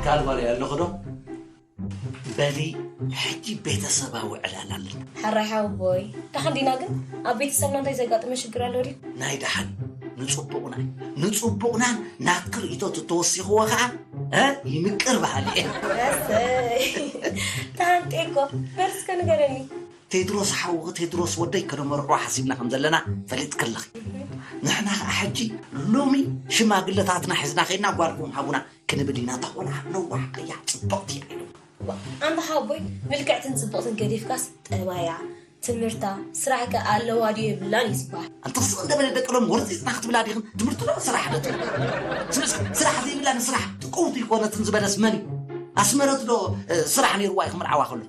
ካልባል ኣለኹ ዶ? በሊ፣ ሕጂ ቤተሰባዊ ዕላል ኣለና። ሕራይ ሓወቦይ፣ ደሓን ዲና? ግን ኣብ ቤተሰብና እንታይ ዘጋጠመ ሽግር ኣሎ ድዩ? ናይ ደሓን፣ ንጽቡቕና፣ ንጽቡቕናን ናትኪ ርእይቶ ተተወሲኽዎ ኸኣ፣ እ፣ ይምቅር በሃሊ እየ። ኣሰይ፣ ተሃንጥየ እኮ። በል እስከ ንገረኒ። ቴድሮስ ሓውኺ ቴድሮስ ወደይ ከነመርዖ ሓሲብና ከም ዘለና ፈሊጥኪ ኣለኺ። ንሕና ኸኣ ሕጂ ሎሚ ሽማግለታትና ሒዝና ኸይድና ጓልኩም ሃቡና ክንብል ኢና። እታ ቖልዓ ነዋሕ ቀያሕ ጽብቕቲ እያ ኢሉ። ኣንታ ሓቦይ፣ ምልክዕትን ጽብቕትን ገዲፍካስ ጠባያ፣ ትምህርታ፣ ስራሕ ከ ኣለዋ ድዩ የብላን እዩ ዝበሃል። ኣንታ ስቕ እንደ በለ ደቂ ሎም ወርጺጽና ክትብላ ዲኽን? ትምህርቲ ዶ ስራሕ ዶ ትብል? ስምስ ስራሕ ዘይብላ ንስራሕ ጥቅውቲ ይኮነትን ዝበለስ መን እዩ? ኣስመረት ዶ፣ እ፣ ስራሕ ነይርዋ እዩ ክምርዓዋ ከሎ?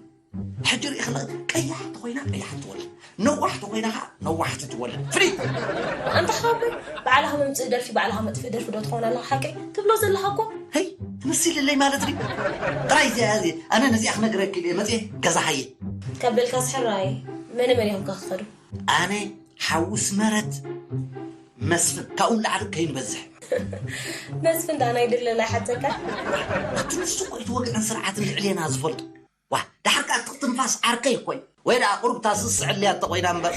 ሕጂ ሪኢኽላ ቀያሕ ተኾይና ቀያሕ ትወልድ፣ ነዋሕ ተኾይና ኸዓ ነዋሕቲ ትወልድ። ፍሊጥ! ኣንታ ሓቦይ፣ ባዕልኻ መምጽኢ ደርፊ ባዕልኻ መጥፍኢ ደርፊ ዶ ትኾን ኣለኻ ሓቀይ? ትብሎ ዘለኻ እኮ። ሄይ፣ ትምስልለይ ማለት ድዩ? ጥራይ እዚኣ፣ እዚ፣ ኣነ ነዚኣ ክነግረኪ ኢለ መጽየ ገዛ ሃየ። ካብ በልካስ ሕራይ፣ መነ መን እዮም ከ ክኸዱ? ኣነ፣ ሓዊ ኣስመረት፣ መስፍን፣ ካብኡ ንላዕሊ ከይንበዝሕ። መስፍን ደኣ ናይ ድለላ ይሓተካ? ኣቲ ንሱ እኮ እዩ እቲ ወግዕን ስርዓትን ልዕሌና ዝፈልጦ። ዋ፣ ዳሕር ከኣ ትንፋስ ዓርከይ እኮ እዩ። ወይ ደኣ ቁሩብ ታስስ ዕልያ እንተኾይና እምበር።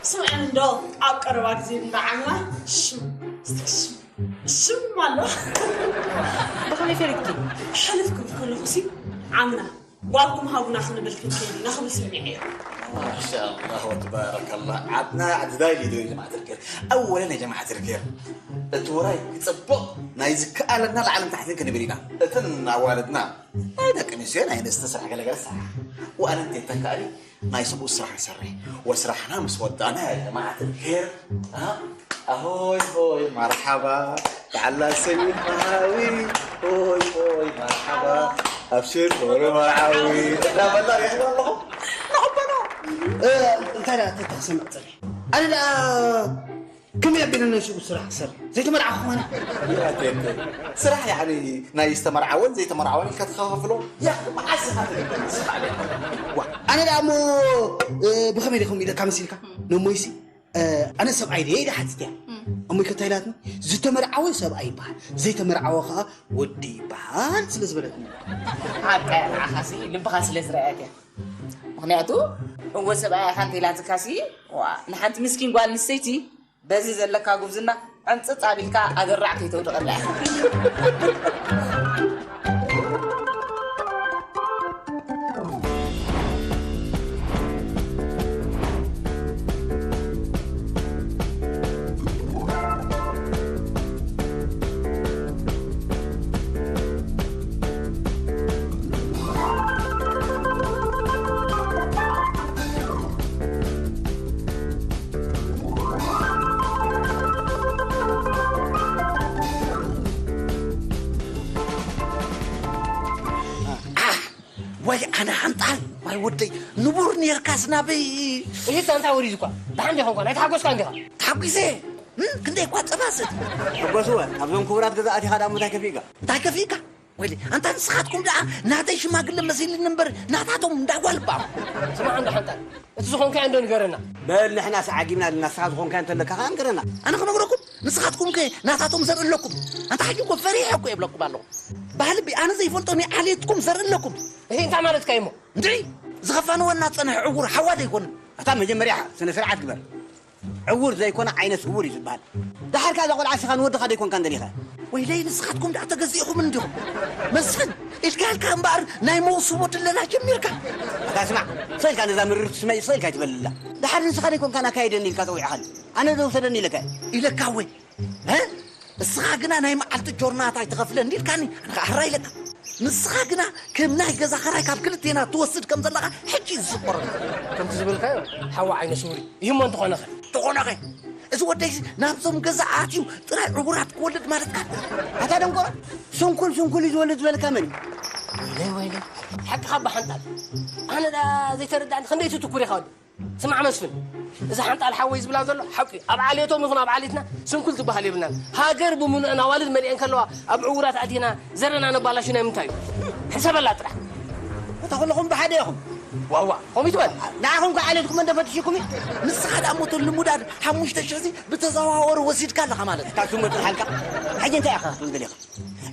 ስምዐኒ እንዶ፣ ኣብ ቀረባ ግዜ እንዳዓምና ሽም፣ ሽም፣ ሽም ኣሎ። ብኸመይ ፈሊጥኪ? ሕልፍ ክብል ከለኹ ሲ ዓምና፣ ጓልኩም ሃቡና ክንብል ክንከይድ ኢና ክብል ሰሚዐዮ። ማሻኣላህ ወትባረከላህ። ዓድና ዓዲ ዳይሊ ዶ የጀማዓት ልከር? ኣወለን የጀማዓት ልከር። እቲ ውራይ ክጽብቕ ናይ ዝከኣለና ላዕልን ታሕትን ክንብል ኢና። እተን ኣዋልድና ናይ ደቂ ኣንስትዮ ናይ ኣንስቲ ስራሕ ገለገለ ስራሕ። ወኣነ እንተ ተካእሊ ናይ ሰብኡት ስራሕ ንሰርሕ። ወስራሕና ምስ ወዳእና የጀማዓት ልከር። አ? ኣሆይ ሆይ መርሓባ፣ በዓላ ሰሚን መሃዊ፣ ሆይ ሆይ መርሓባ፣ ኣብሽር ዶሮ መርዓዊ። እናበልና ሪእኽና ኣለኹም። ንቕበሎ። እ፣ እንታይ ደኣ ተተኽሰምዕ ትርኢ? ኣነ ደኣ ከመይ ኣቢለ ናይ ሽጉ ስራሕ ክሰርሕ? ዘይተመርዓኹ ኾነ? ስራሕ ያዕኒ ናይ ዝተመርዓወን ዘይተመርዓወን ኢልካ ትኸፋፍሎ? ያ፣ መዓስ ኢኻ ትብል? ስራሕ ደኣ። ዋ፣ ኣነ ደኣ እሞ፣ እ፣ ብኸመይ ዲኹም ኢለካ መሲልካ? ነሞይሲ፣ እ፣ ኣነ ሰብኣይ ድየ ኢለ ሓቲትያ። እም። እሞ እንታይ ኢላትኒ? ዝተመርዓወ ሰብኣይ ይበሃል፣ ዘይተመርዓወ ኸኣ ወዲ ይበሃል ስለ ዝበለትኒ። ሓቃ እያ፣ ንዓኻሲ ልብኻ ስለ ዝረኣየት እያ። ምኽንያቱ፣ እወ ሰብኣይ ኢኻ እንተ ኢላትካሲ፣ ዋ፣ ንሓንቲ ምስኪን ጓል ኣንስተይቲ በዚ ዘለካ ጉብዝና ዕንጽጽ ኣቢልካ ኣገራዕ ከይተውድቐላ ኢኻ። ኣሕ! ወይ ኣነ ሓንጣል፣ ወይ ወደይ፣ ንቡር ኔርካስ ናበይ? እሂ፣ እንታይ ወሪዱ እኳ? ደሓን ዲኻ እኳ? ኣይተሓጎስካን ዲኻ? ተሓጒሰ። እም፣ ክንደይ እኳ ጸባ ሰትየ። ሕጎስወ፣ ካብዞም ክቡራት ገዛእቲ ኢኻ ደኣ እንታይ ከፊእካ? እንታይ ከፊእካ? ወይለይ፣ ኣንታ ንስኻትኩም ደኣ ናተይ ሽማግለ መሲልኒ እምበር፣ ናታቶም እንዳ ጓል እባ። ስማዕ እንዶ ሓንጣል፣ እቲ ዝኾንካዮ እንዶ ንገረና። በል ንሕናስ ዓጊብና ኣለና፣ ንስኻ ዝኾንካዮ እንተለካ ኸኣ ንገረና። ኣነ ክነግረኩም? ንስኻትኩም ከ ናታቶም ዘርኢ ኣለኩም? ኣንታ ሕጂ እኮ ፈሪሐ እኮ እየ እብለኩም ኣለኹ። ባህሊ ቢ-፣ ኣነ ዘይፈልጦ ናይ ዓሌትኩም ዘርኢ ኣለኩም። እሂ፣ እንታይ ማለትካ እዩ እሞ? እንድዒ፣ ዝኸፋንወ እናጸንሐ ዕዉር ሓዋ ዶ ኣይኮነን? ኣታ መጀመርያ ስነ ስርዓት ግበር። ዕዉር ዘይኮነ ዓይነ ስውር እዩ ዝበሃል። ደሓር ከኣ እዛ ቆልዓ ንስኻ ንወድኻ ዶ ኣይኮንካን ደሊኻ? ወይለይ ንስኻትኩም ደኣ ተገዚእኹም እንዲኹም። መስፍን፣ ኢልካ ኢልካ እምበኣር ናይ መውስቦ ድለላ ጀሚርካ። ኣታ ስማዕ፣ ሰኢልካ ነዛ ምርርቲ ስመይ ሰኢልካ ኣይትበልላ። ደሓር ንስኻ ዶ ኣይኮንካን ኣካይደኒ ኢልካ ጸዊዕኻኒ? ኣነ ዶ ውሰደኒ ኢለካ? ኢለካ ወይ? እ? እስኻ ግና ናይ መዓልቲ ጆርናታ ኣይትኸፍለን ኢልካኒ፣ ኣነ ኸዓ ሕራይ ኢለካ። ንስኻ ግና ከም ናይ ገዛ ኸራይ ካብ ክልቴና ትወስድ ከም ዘለኻ ሕጂ እዩ ዝስቆረኒ። ከምቲ ዝበልካዮ ሓዋ ዓይነ ስውር እዩ። ይህሞ እንተኾነኸ? እንተኾነኸ? እዚ ወደይ ናብዞም ገዛ ኣትዩ ጥራይ ዕውራት ክወልድ ማለትካ? ኣታ ደንቆሮ፣ ስንኩል ስንኩል እዩ ዝወልድ ዝበልካ መን እዩ? ወይለይ፣ ወይለይ። ሓቅኻ እባ ሓንጣል። ኣነ ደኣ ዘይተረዳእኒ ክንደይ ትትኩር ኢኻ ወዲ? ስማዕ መስፍን፣ እዚ ሓንጣል ሓወይ ዝብላ ዘሎ ሓቂ እዩ። ኣብ ዓሌቶም ይኹን ኣብ ዓሌትና ስንኩል ዝበሃል የብልናን። ሃገር ብምሉአን ኣዋልድ መሊአን ከለዋ ኣብ ዕዉራት ኣቲና ዘረና ነባላሹ ናይ ምንታይ እዩ? ሕሰበላ ጥራሕ። ኣታ ኩለኹም ብሓደ ኢኹም። ዋዋ፣ ከምኡ ይትበል። ንዓኹም ከ ዓሌትኩም እንደ ፈትሽኩም እዩ። ንስኻ ደኣ እሞ እቶም ልሙዳት ሓሙሽተ ሽሕ ሲ ብተዘዋዋሪ ወሲድካ ኣለኻ ማለት እዩ። ካብ ስሙ ጥራሕ ኣልካ። ሕጂ እንታይ ኢኻ ክትብል ደሊኻ?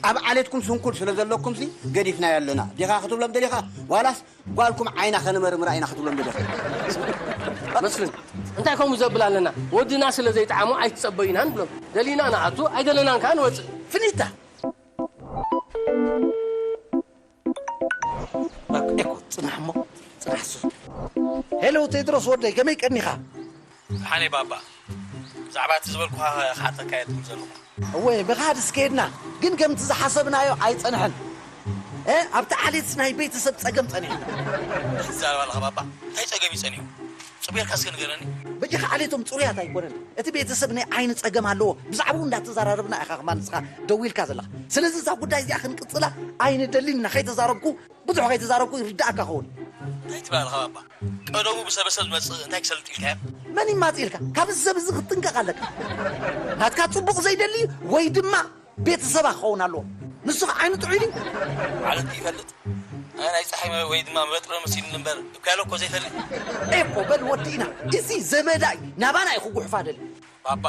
ኣብ ዓሌትኩም ስንኩል ስለ ዘለኩም ሲ ገዲፍናዮ ኣለና ዲኻ ክትብሎም ደሊኻ? ዋላስ ጓልኩም ዓይና ከንመርምራ ኢና ክትብሎም ደሊኻ? መስፍን፣ እንታይ ከምኡ ዘብል ኣለና? ወድና ስለ ዘይጠዓሞ ኣይትጸበዩና ንብሎም። ደሊና ንኣቱ፣ ኣይደለናን ከኣ ንወጽእ። ፍኒታ! ኤኮ፣ ጽናሕ እሞ፣ ጽናሕ እሱ። ሄሎ፣ ቴድሮስ ወደይ፣ ከመይ ቀኒኻ? ደሓነይ ባባ፣ ብዛዕባ እቲ ዝበልኩኻ ክሓተካ እየ ትብል ዘለኹ። እወ፣ ምኻድ እስከ ሄድና፣ ግን ከምቲ ዝሓሰብናዮ ኣይጸንሐን። እ፣ ኣብቲ ዓሌትስ ናይ ቤተሰብ ጸገም ጸኒሕና። ትዛረብ ኣለኻ ባባ፣ እንታይ ጸገም እዩ ጸኒሑ? ጽቡቕ ጌርካ እስከ ንገረኒ። በጃኻ ዓሌቶም ጽሩያት ኣይኮነን። እቲ ቤተሰብ ናይ ዓይኒ ጸገም ኣለዎ። ብዛዕባኡ እንዳተዘራረብና ኢኻ ከማን ንስኻ ደው ኢልካ ዘለኻ። ስለዚ እዛ ጉዳይ እዚኣ ክንቅጽላ ኣይንደልን ኢና። ከይተዛረብኩ፣ ብዙሕ ከይተዛረብኩ ይርድኣካ ኸውን። እንታይ ትብል ኣለኻ ባባ? ቀደሙ ብሰበሰብ ዝመጽእ እንታይ ክሰልጥ ኢልካዮ? መን ይማጽእ ኢልካ? ካብ እዚ ሰብ እዚ ክትጥንቀቕ ኣለካ። ናትካ ጽቡቕ ዘይደሊ ወይ ድማ ቤተሰባ ክኸውን ኣለዎ። ንሱ ኸ ዓይኑ ጥዑይ ድዩ? ማለት ይፈልጥ? ኣነ ናይ ጸሓይ መ-፣ ወይ ድማ መበጥረ መሲሉኒ እምበር፣ እኮ ያለ እኮ ዘይፈልጥ። ኤኮ በል ወዲእና። እዚ ዘመዳ እዩ። ናባና እዩ ክጉሕፋ ደሊ። ባባ፣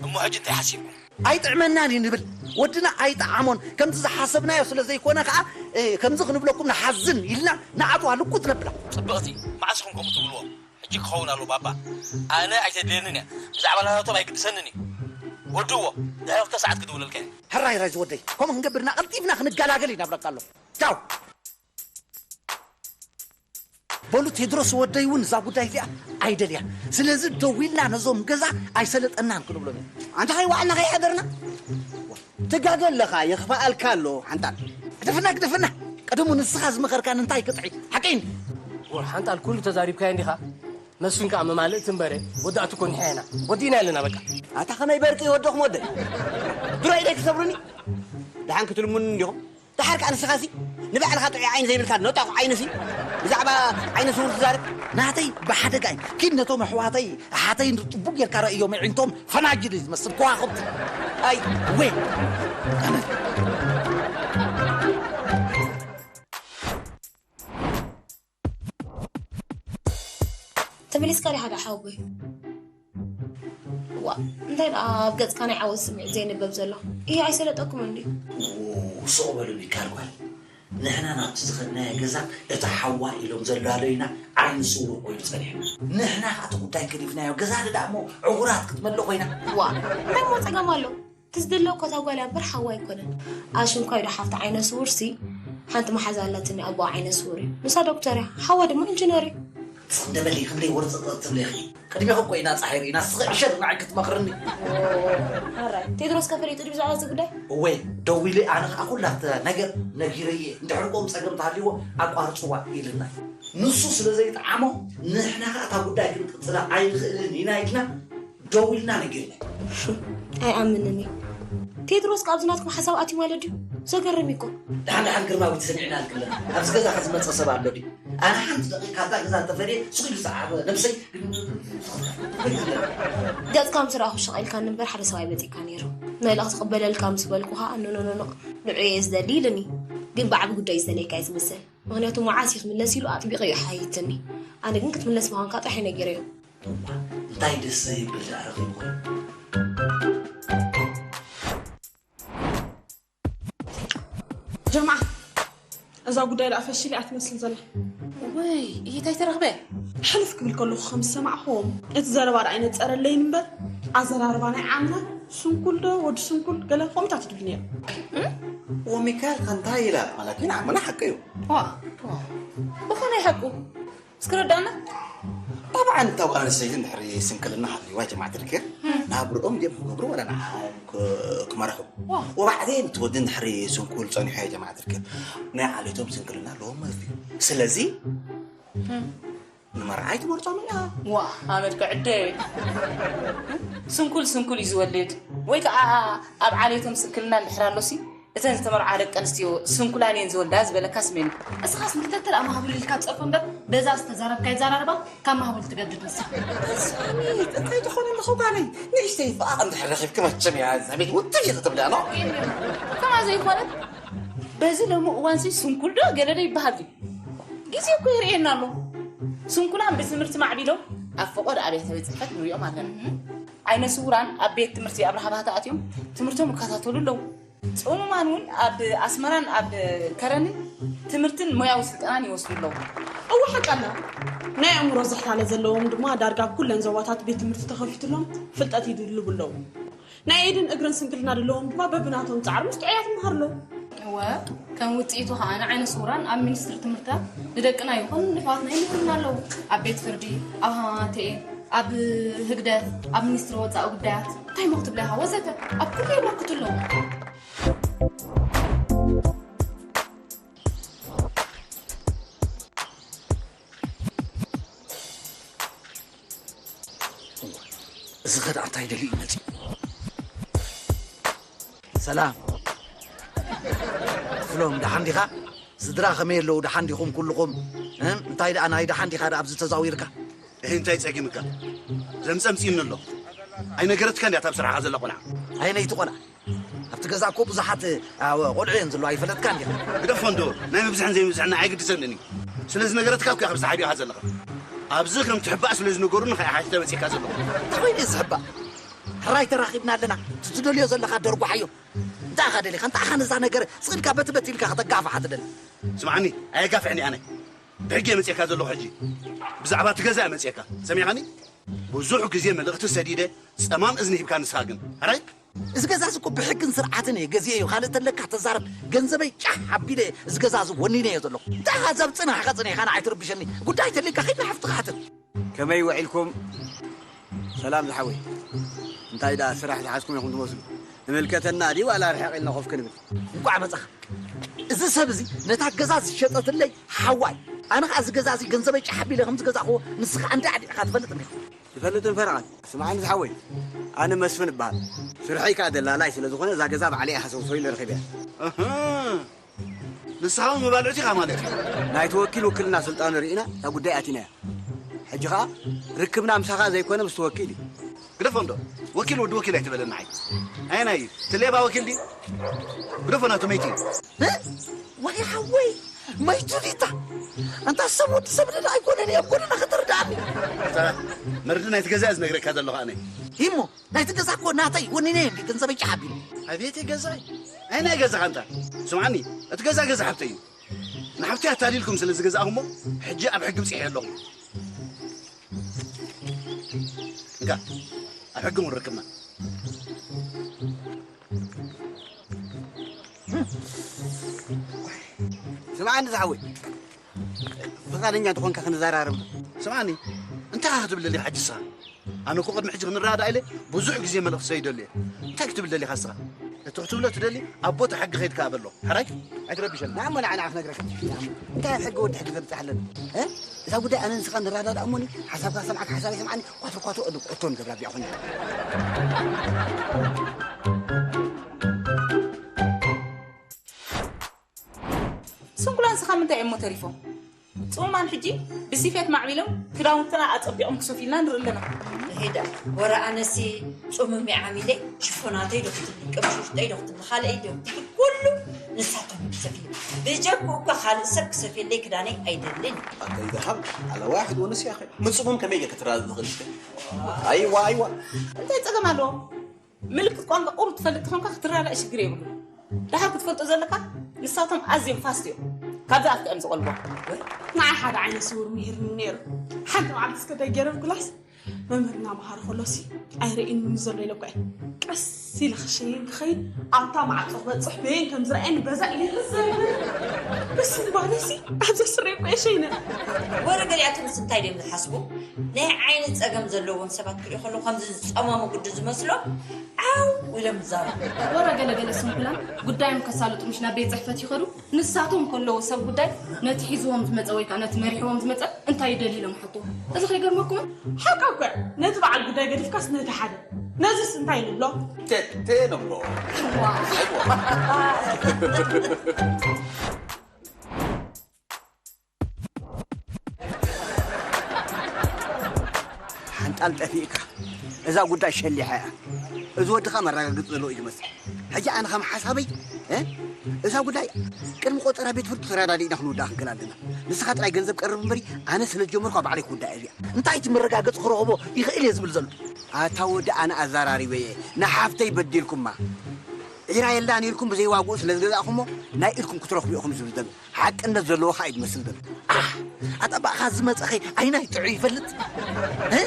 እሞ ሕጂ እንታይ ሓሲብኩም? ኣይጥዕመናን እዩ ንብል። ወድና ኣይጠዓሞን። ከምቲ ዝሓሰብናዮ ስለ ዘይኮነ ከኣ፣ እ፣ ከምዚ ክንብለኩም ንሓዝን ኢልና ንኣትዋ ልኩት ነብላ። ጽብቕቲ፣ መዓስ ኢኹም ከምኡ ትብልዎ? ሕጂ ክኸውን ኣሎ ባባ። ኣነ ኣይተድልየንን እያ። ብዛዕባ ናታቶም ኣይግድሰንን እዩ። ወድዎ፣ ድሕሪ ክልተ ሰዓት ክድውለልካ እየ። ሕራይ ራይ ዝወደይ፣ ከምኡ ክንገብርና ቀልጢፍና ክንገላገል ኢና ብለካ ኣሎ። ቻው። በሉ ቴድሮስ ወደይ እውን እዛ ጉዳይ እዚኣ ኣይደልያን። ስለዚ ደው ኢልና ነዞም ገዛ ኣይሰለጠናን ክንብሎም ኢና። ኣንታ ከይዋዕልና ከይሓደርና ትጋገ ኣለኻ፣ የኽፍኣልካ ኣሎ ሓንጣል። ግደፍና፣ ግደፍና። ቀደሙ ንስኻ ዝመኸርካን እንታይ ክጥዒ? ሓቀይ እንዲ? ወ ሓንጣል ኩሉ ተዛሪብካዮ እንዲኻ? መስፍን ከኣ መማልእቲ እምበረ ወዳእቲ እኮ ንሕና ኢና። ወዲእና ኣለና በቃ። ኣታ ከመይ በርቂ ወደኹም ወደይ? ድሮ ኢደይ ክሰብሩኒ? ደሓን ክትልሙኒ እንዲኹም? ደሓር ከኣ ንስኻሲ ንባዕልኻ ጥዑይ ዓይኒ ዘይብልካ ነጣቑ ዓይንሲ ብዛዕባ ዓይነ ስውር ትዛረብ? ናተይ ብሓደጋ እዩ። ኪድ ነቶም ኣሕዋተይ ኣሓተይን ጥቡቕ ጌርካ ረእዮም። ኣዒንቶም ፈናጅል እዩ ዝመስል፣ ከዋኽብቲ። ኣይ፣ ወ-፣ ኣነ ተመሊስካ ዲኻ ደኣ ሓወቦይ? ዋ፣ እንታይ ደኣ ኣብ ገጽካ ናይ ዓወት ስምዒት ዘይንበብ ዘሎ? እየ ኣይሰለጠኩምን ድዩ? ው፣ ስቕ በሉ ሚካል ጓል። ንሕና ናብቲ ዝኸድናዮ ገዛ እቲ ሓዋ ኢሎም ዘዳለዩና ዓይኒ ስውር ኮይኑ ጸኒሑ። ንሕና ከኣ እቲ ጉዳይ ገዲፍናዮ። ገዛ ደኣ እሞ ዕዉራት ክትመልእ ኮይና። ዋ፣ እንታይ እሞ ጸገም ኣሎ? እቲ ዝድለ እኮ እታ ጓል እያ እምበር ሓዋ ኣይኮነን። ኣሽንኳይ ዶ ሓፍቲ ዓይነ ስውርሲ ሓንቲ መሓዛ ኣላትኒ፣ ኣቦኣ ዓይነ ስውር እዩ። ንሳ ዶክተር እያ፣ ሓዋ ድማ ኢንጂነር እዩ። ንስኺ እንደ በሊ ክንደይ ወርጽ ትብሊ ኢኺ? ቅድሚኺ እኮ ኢና ጻሒር ኢና፣ ንስኺ ዕሸል ንዓይ ክትመኽርኒ። ሓራይ፣ ቴድሮስ ከ ፈሊጡ ድዩ ብዛዕባ እዚ ጉዳይ? እወ፣ ደዊሉ ኣነ ኸኣ ኩላ እታ ነገር ነጊረዮ እየ። እንድሕር ከምኡ ጸገም ተሃልይዎ ኣቋርጽዋ ኢሉና እዩ። ንሱ ስለ ዘይጠዓሞ ንሕና ኸኣ እታ ጉዳይ ክንቅጽላ ኣይንኽእልን ኢና ኢልና ደዊልና ነጊርና። ኣይኣምንን እየ። ቴድሮስ ከ ኣብዚ ናትኩም ሓሳብ ኣትዩ ማለት ድዩ? ዘገርም እዩ እኮ። ደሓን ደሓን ግርማዊት ሰሚዕና ኣልክለና። ኣብዚ ገዛ ከ ዝመጸ ሰብ ኣሎ ድዩ? ኣነ ሓንቲ ደቂቕ ካብዛ ገዛ እንተፈልየ ስቕ ኢሉ ዝዓበ ነብሰይ። ገጽካ ምስ ረኣኹ ሸቕ ኢልካኒ እምበር ሓደ ሰብ ኣይመጺእካ ነይሩ። ናይ ኢላ ክትቕበለልካ ምስ በልኩኻ፣ ኖ፣ ኖ፣ ኖ፣ ኖ፣ ንዑ እየ ዝደሊ ኢሉኒ። ግን ብዓቢ ጉዳይ እዩ ዝደለየካ እዩ ዝመስል። ምኽንያቱ መዓስ እዩ ክምለስ ኢሉ ኣጥቢቑ እዩ ሓይትኒ። ኣነ ግን ክትምለስ ምዃንካ ጥራሕ እዩ ነጊረዮ። እዋ፣ እንታይ ደስ ዘይብል ደኣ ረኺብኩ? ጀምዓ፣ እዛ ጉዳይ ደኣ ፈሺላ እያ ትመስል ዘላ። ወይ፣ እሂ እንታይ ተረኽበ? ሕልፍ ክብል ከለኹ ከም ዝሰማዕኹዎም፣ እቲ ዘረባ ደኣ ኣይነጸረለይን እምበር፣ ኣዘራርባ ናይ ዓምና፣ ስንኩል ዶ፣ ወዲ ስንኩል፣ ገለ ከምኡታት ትብል ነይራ። ወሚካኤል ከ እንታይ ኢላ? ማለት ግን ዓምና ሓቂ እዩ። ዋ፣ ብኸመይ ሓቁ? እስኪ ረዳና። ጠብዓን እታ ጓል ኣንስተይቲ እንድሕሪ ስንክልና ሃልይዋ ጀማዓት ልክር፣ ናብርኦም ድዮም ክገብሩ ወላ ንዓኦም ክ-፣ ክመርሑ? ዋ። ወባዕተይ እቲ ወዲ እንድሕሪ ስንኩል ጸኒሑ ጀማዓት ልክር፣ ናይ ዓሌቶም ስንክልና ኣለዎም ማለት እዩ። ስለዚ፣ ንመርዓ ኣይትመርጾም እያ። ዋ፣ ኣመድ ክዕደ። ስንኩል ስንኩል እዩ ዝወልድ። ወይ ከኣ ኣብ ዓሌቶም ስንክልና እንድሕር ኣሎሲ፣ እተን ዝተመርዓ ደቂ ኣንስትዮ ስንኩላን እየን ዝወልዳ ዝበለካስ መን እዩ? እስኻስ ንክልተ ኣማህብሉ ኢልካ ትጸርፎ እምበር፣ በዛ ዝተዛረብካዮ ኣዘራርባ ካብ ማህበሉ ትገድድ ንሳ። ሳሚ፣ እንታይ ትኾኒ ኣለኹ ጓለይ? ንእሽተይ በኣቕ እንድሕር ረኺብኪ መቸም እያ እዛ ቤት ውጥር እየ ተብላ፣ ኖ? ከማ ዘይኮነት፣ በዚ ሎሚ እዋንሲ ስንኩል ዶ ገለ ዶ ይበሃል ድዩ? ግዜ እኮ የርእየና ኣሎ። ስንኩላን ብትምህርቲ ማዕቢሎም ኣብ ፈቐዶ ኣብያተ ቤት ጽሕፈት ንሪኦም ኣለና። ዓይነ ስውራን ኣብ ቤት ትምህርቲ ኣብርሃ ባህታ ኣትዮም ትምህርቶም ይከታተሉ ኣለዉ። ጽሙማን እውን ኣብ ኣስመራን ኣብ ከረንን ትምህርትን ሞያዊ ስልጠናን ይወስዱ ኣለዉ። እወ፣ ሓቂ ኣላ። ናይ ኣእምሮ ዝሕታለ ዘለዎም ድማ ዳርጋ ኣብ ኩለን ዞባታት ቤት ትምህርቲ ተኸፊትሎም ፍልጠት ይድልቡ ኣለዉ። ናይ ኢድን እግርን ስንክልና ዘለዎም ድማ በብናቶም ጻዕሪ ምስ ጥዑያት ይምሃሩ ኣለዉ። እወ፣ ከም ውጽኢቱ ከኣ ንዓይነ ስውራን ኣብ ሚኒስትሪ ትምህርታት ንደቅና ይኹን ንሕዋትና ይምህሩና ኣለዉ። ኣብ ቤት ፍርዲ፣ ኣብ ሃማማቴ፣ ኣብ ህግደፍ፣ ኣብ ሚኒስትሪ ወጻኢ ጉዳያት፣ እንታይ እሞ ክትብላ ኢኻ ወዘተ ኣብ ኩሉ የበርክቱ ኣለዉ። እዚ ኸ ደኣ እንታይ ደልዩ እዩ መጺኡ? ሰላም ክፍሎም፣ ደሓን ዲኻ? ስድራ ከመይ ኣለዉ? ደሓን ዲኹም ኩልኹም? እም፣ እንታይ ደኣ ናይ ደሓን ዲኻ ደኣ ኣብዚ ተዛዊርካ? እህ፣ እንታይ ጸጊምካ? ዘምጸምጺእኒ ኣሎ። ኣይነገረትካን ድያ እታ ኣብ ስራሕኻ ዘላ ቆልዓ? ኣየነይቲ ቆልዓ? ኣብቲ ገዛ እኮ ብዙሓት፣ ኣወ፣ ቆልዑ እዮም ዘለዉ፣ ኣይፈለጥካን ዲኻ? ግደፎ እንዶ፣ ናይ ምብዝሕን ዘይምብዝሕን ንዓይ ኣይግድሰንን እዩ። ስለ ዝነገረትካ እኮ ኢኻ ብዝሓ ሓቢእኻ ዘለኻ። ኣብዚ ከም ትሕባእ ስለ ዝነገሩኒ ኢኻ ሓቲተ መጺእካ ዘለኹ። እንታይ ኮይኑ እዩ ዝሕባእ? ሕራይ ተራኺብና ኣለና። እቲ ትደልዮ ዘለኻ ደርጓሓዮ። እንታይ ኢኻ ደሊኻ? እንታይ ኢኻ ነዛ ነገር ስቕ ኢልካ በቲ በቲ ኢልካ ከተጋፍሓ ትደሊ? ስምዓኒ፣ ኣየጋፍሕን እየ ኣነ። ብሕጊ እየ መጺእካ ዘለኹ ሕጂ። ብዛዕባ እቲ ገዛ እየ መጺእካ። ሰሚዕኻኒ? ብዙሕ ግዜ መልእኽቲ ሰዲደ፣ ጸማም እዝኒ ሂብካ ንስኻ ግን። ሕራይ? እዚ ገዛ እዚ እኮ ብሕግን ስርዓትን እየ ገዚኤዮ። ካልእ ተለካ ተዛረብ። ገንዘበይ ጫሕ ኣቢለ እዚ ገዛ እዚ ወኒነዮ ዘለኹ። እንታይ ኢኻ ዘብ ጽናሕካ ጽኒሕካ ንዓይ ትርብሸኒ? ጉዳይ ተልዩካ ኸይድ ንሓፍትኻ ሕተት። ከመይ ውዒልኩም? ሰላም ዝሓወይ። እንታይ ደኣ ስራሕ ዝሓዝኩም ኢኹም ትመስሉ። ንምልከተና ድዩ ዋላ ርሕቕ ኢልና ኮፍ ክንብል? እንቋዕ መጻኻ። እዚ ሰብ እዚ ነታ ገዛ ዝሸጠትለይ ሓዋይ። ኣነ ኸኣ እዚ ገዛ እዚ ገንዘበይ ጫሕ ኣቢለ ከም ዝገዛእኽዎ ንስኻ እንዳ ዕዲዕካ ትፈልጥ እንዲኻ። ዝፈልጥን ፈረቓን። ስምዓኒ ዝሓወይ፣ ኣነ መስፍን እበሃል። ስርሐይ ከኣ ደላላይ ስለ ዝኾነ እዛ ገዛ ባዕለይ እየ ሃሰውሰው ኢለ ረኺበያ። ኣህ፣ ንስኻ እውን መባልዕቲ ኢኻ ማለት እዩ። ናይቲ ወኪል ውክልና ስልጣኑ ርኢና እታ ጉዳይ ኣቲናያ። ሕጂ ኸኣ ርክብና ምሳኻ ዘይኮነ ምስቲ ወኪል እዩ። ግደፎ እንዶ፣ ወኪል ወዲ ወኪል ኣይትበለኒ ዓይ። ኣየናይ እዩ? እቲ ሌባ ወኪል ድዩ? ግደፎ ናቱ መይቲ እዩ። እ? ዋይ ሓወይ፣ መይቱ ዲታ? ኣንታ ሰብ ወዲ ሰብ ደላ ኣይኮነን እዩ፣ ኣብ ጎደና ከተርድኣኒ። እታ መርዲ ናይቲ ገዛ እየ ዝነግረካ ዘለኹ ኣነ። እሞ ናይቲ ገዛ እኮ ናተይ፣ ወኒነ እንዲ ገንዘበይ ጫሕ ኣቢሉ። ኣቤት ገዛይ፣ ኣየናይ ገዛኻ ኣንታ? ስምዓኒ፣ እቲ ገዛ ገዛ ሓብተይ እዩ። ንሓብተይ ኣታሊልኩም ስለ ዝገዛእኹሞ፣ ሕጂ ኣብ ሕጊ ብጺሐ ኣለኹ። እንካ፣ ኣብ ሕጊ እውን ርክብና። ስምዓኒ ዝሓወይ፣ ፍቓደኛ እንተኾንካ ክንዘራረብ። ስምዓኒ፣ እንታይ ኢኻ ክትብል ደሊኻ ሕጂ ንስኻ? ኣነ እኮ ቅድሚ ሕጂ ክንረዳዳእ ኢለ ብዙሕ ግዜ መልእኽቲ ሰዲደሉ እየ። እንታይ ክትብል ደሊኻ ንስኻ? እቲ ክትብሎ ትደሊ ኣብ ቦታ ሕጊ ከይድካ በሎ። ሕራይ? ኣይትረብሸና። ንዓሞ ንዓ ንዓ ክነግረካ። ንዓሞ። እንታይ ኣብ ሕጊ ወዲ ሕጊ ዘብጽሕ ኣለኒ? እ? እዛ ጉዳይ ኣነ ንስኻ ንረዳዳእ እሞኒ፣ ሓሳብካ ሰምዓካ ሓሳበይ ሰምዓኒ፣ ኳትር ኳትር እሉ እቶም ዘብራቢያ ኾኒ። ስንኩላን ስኻ ምንታይ እሞ ተሪፎም? ጽሙማን ሕጂ ብስፌት ማዕቢሎም ክዳውንትና ኣጸቢቖም ክሰፍዩልና ንርኢ ኣለና። ሄዳ ወረ ኣነሲ ጽሙም ዓሚለይ ሽፎናተይ ዶ ክትብሊ ቅብሽሽተይ ዶ ክትብሊ ካልእይ ዶ ክትብሊ ኩሉ ንሳቶም ክሰፍዩ ብጀኩ እኳ ካልእ ሰብ ክሰፍየለይ ክዳነይ ኣይደልን። أنت إذا هم على واحد ونسي أخي متصمم كم يجي كترى الغلسة. أيوة أيوة. እንታይ ጸገም ኣለዎ? ምልክት ቋንቋ ቁሩብ ትፈልጥ ተኾንካ ክትረዳእ ሽግር የብሉ። ደሓር ክትፈልጦ ዘለካ ንሳቶም ኣዝዮም ፋስት እዮም። ካብዚ ኣፍካ እዮም ዝቐልቦ። ንዓይ ሓደ ዓይነ ስውር ምሂርኒ ነይሩ። ሓንቲ መዓልቲ እስከ እንታይ ገይረ ብጉላስ መምህር እናመሃረ ከሎሲ ኣይርእይን ዘሎ ኢለ እኳ እየ ቀስ ኢለ ክሸይን ክኸይድ ኣብታ ማዕጾ ክበጽሕ በየን ከም ዝረኣየኒ በዛ ኢለ ይርዘ በስ ንባለሲ ኣብዛ ስረ እኳ እየ ሸይነ። ወረ ገሊኣቶምስ እንታይ ድዮም ዝሓስቡ? ናይ ዓይኒ ጸገም ዘለዎም ሰባት ክሪኡ ከለዉ ከምዚ ዝጸመሙ ግዲ ዝመስሎም ዓው ኢሎም ይዛረቡ። ወረ ገለገለ ስንኩላን ጉዳዮም ከሳልጡ ምሽ ናብ ቤት ጽሕፈት ይኸዱ። ንሳቶም ከለዉ ሰብ ጉዳይ ነቲ ሒዝዎም ዝመጸ ወይ ከኣ ነቲ መሪሕዎም ዝመጸ እንታይ ይደልዩ ኢሎም ይሓትዎ። እዚ ከይገርመኩም? ሓቃ እኮ ነቲ በዓል ጉዳይ ገዲፍካስ ነቲ ሓደ ነዚስ እንታይ ንብሎ? ቴቴ ንብሎ። ሓንጣል ጠፊእካ እዛ ጉዳይ ሸሊሓ እያ። እዚ ወድኻ መረጋግፂ ዘለዎ እዩ ዝመስል። ሕጂ ኣነ ከም ሓሳበይ እ? እዛ ጉዳይ ቅድሚ ቆጸራ ቤት ፍርዲ ተረዳዲእና ክንውድኣ ክንክእል ኣለና። ንስኻ ጥራይ ገንዘብ ቀርብ እምበሪ፣ ኣነ ስለ ዝጀመርኳ ባዕለይ ክውድኣ እየ። እንታይ እቲ መረጋገጺ ክረኽቦ ይኽእል እየ ዝብል ዘሎ? ኣታ ወዲ፣ ኣነ ኣዘራሪበ እየ። ንሓፍተይ በዲልኩማ። ዒራ የላን ኢልኩም ብዘይ ዋግኡ ስለ ዝገዛእኩሞ፣ ናይ ኢድኩም ክትረኽቡ ኢኹም ዝብል ዘሎ። ሓቅነት ዘለዎ ኸኣ እዩ ዝመስል ዘሎ። ኣሕ፣ ኣታ ብኣኻ ዝመጸኸ ኣይናይ ጥዑይ ይፈልጥ? እ?